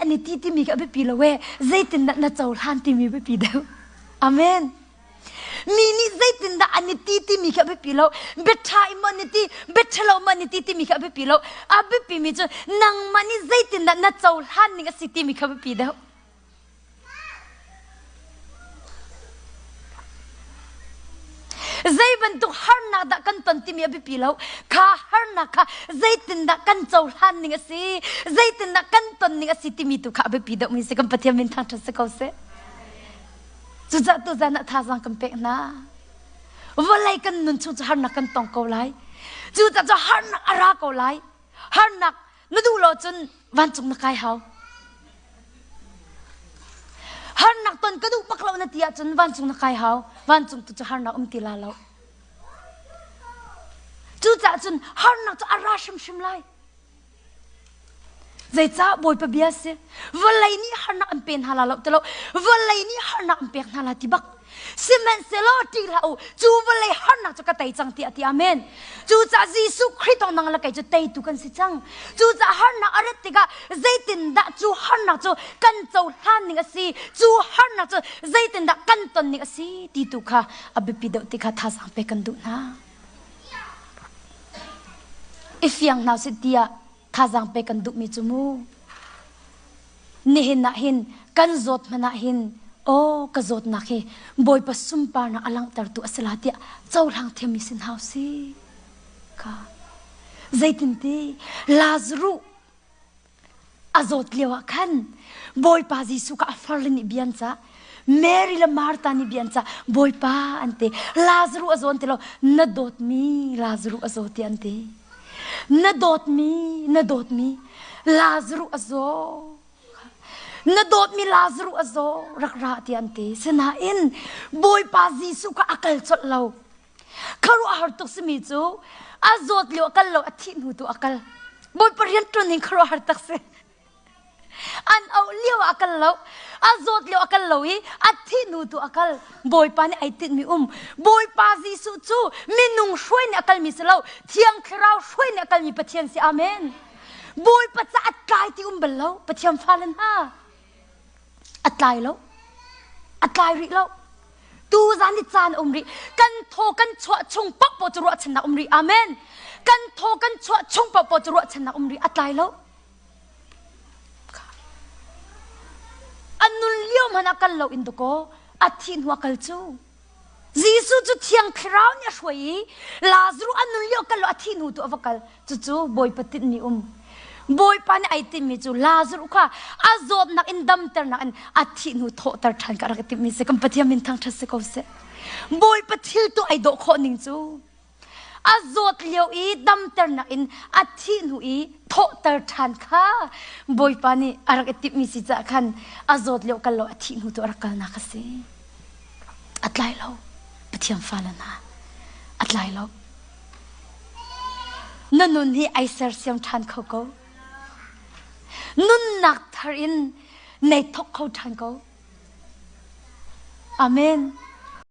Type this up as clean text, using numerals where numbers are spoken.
an i ti timi khi a biapi lo e. Zeitindah na cohlan timi biapi deuh. Amen. Mi nih zeitindah an i ti timi khi a biapi lo. Biaṭha in maw an i ti, biaṭhalo maw an i ti timi khi a biapi lo. A biapimi cu nangmah nih zeitindah na cohlan ning a si timi khi a biapi deuh. Zei bantuk harnak dah kan ton timi a biapi lo. Kha harnak kha zeitindah kan cohlan ning a si, zeitindah kan ton ning a si timi tu kha a biapi deuhmi si. Kan Pathian min thangṭhat si ko seh. Cucaah tuzan ah thazaang kan pek hna. Vawlei kan nun chung cu harnak kan tong ko lai. Cucaah cu harnak a ra ko lai. Harnak na duh lo cun vancung na kai hau. Harnak ton ka duh bak lo na ti ahcun vancung na kai hau. Vancung tu cu harnak um ti la lo. Cucaah cun harnak cu a ra hrimhrim lai. Zeicah Bawipa bia si? Vawlei nih harnak an pe hna la lo ti lo. Vawlei nih harnak an pek hna la ti bak. Sihmanhsehlaw ṭih hlah u, cu vawlei harnak cu ka tei cang tiah a ti. Amen. Cucaah Jesuh Khrih tong nang le kei cu teitu kan si cang. Cucaah harnak a rat tikah zeitindah cu harnak cu kan cohlan ning a si, cu harnak cu zeitindah kan ton ning a si ti tu kha a biapi deuh ti kha thazaang pek kan duh hna. I fiang hna sih tiah thazaang pek kan duhmi cu mu. Nihin ah hin kan zawt hmanh ah hin aw ka zawtnak hi Bawipa sunparnak a langhtertu a si la tiah cohlang thiammi sin hau si. Ka zeitinti Lazaruh a zawt lio ah khan Bawipa Jesuh kha a farle nih bia an cah. Mary le Martha nih bia an cah. Bawipa an ti. Lazaruh a zaw an ti lo. Na dawtmi Lazaruh a zaw ti an ti. Na dawtmi, na dawtmi Lazaruh a zaw. Na dawtmi Lazaruh a zaw rak ra ti an ti. Sinain Bawipa Jesuh kha a kal colh lo. Khuaruahhar tuk simi cu a zawt lio a kal lo a thih hnu tu a kal. Bawipa rian ṭuan ning khuaruahhar tak si. An auh lio ah a kal lo. A zawt lio a kal lo i a thih hnu tu a kal. Bawipa nih ai tinhmi um. Bawipa Jesuh cu minung hruai nih a kalmi si lo. Thiang Thlarau hruai nih a kalmi Pathian si. Amen. Bawipa ca a tlai ti um bal lo. Pathian fale hna. A tlai lo. A tlai rih lo. Tu zan i caan um rih. Kan thaw kan chuah chung paohpaoh cu ruahchannak um rih. Amen. Kan thaw kan chuah chung paohpaoh cu ruahchannak um rih. A tlai lo. A nun lio hmanh ah kal lo in dakaw a thih hnu ah kal cu. Jesuh cu Thiang Thlarau nih a hruai i Lazaruh a nun lio kal lo a thih hnu tu a va kal. Cucu Bawipa tinhmi um. Bawipa nih ai tinhmi cu Lazaruh kha a zawtnak in damternak in a thih hnu thawhter ṭhan ka rak i timhmi si. Kan Pathian min thangṭhat si ko seh. Bawipa thil tu ai dawh khawh ning cu a zawt lio i damternak in a thih hnu i thawhter ṭhan kha Bawipa nih a rak i timhmi si caah khan a zawt lio kal lo a thih hnu tu a rak kalnak a si. A tlai lo. Pathian fale hna a tlai lo. Na nun hi ai sersiam ṭhan kho ko. Nunnak thar in nei thawk kho ṭhan ko. Amen.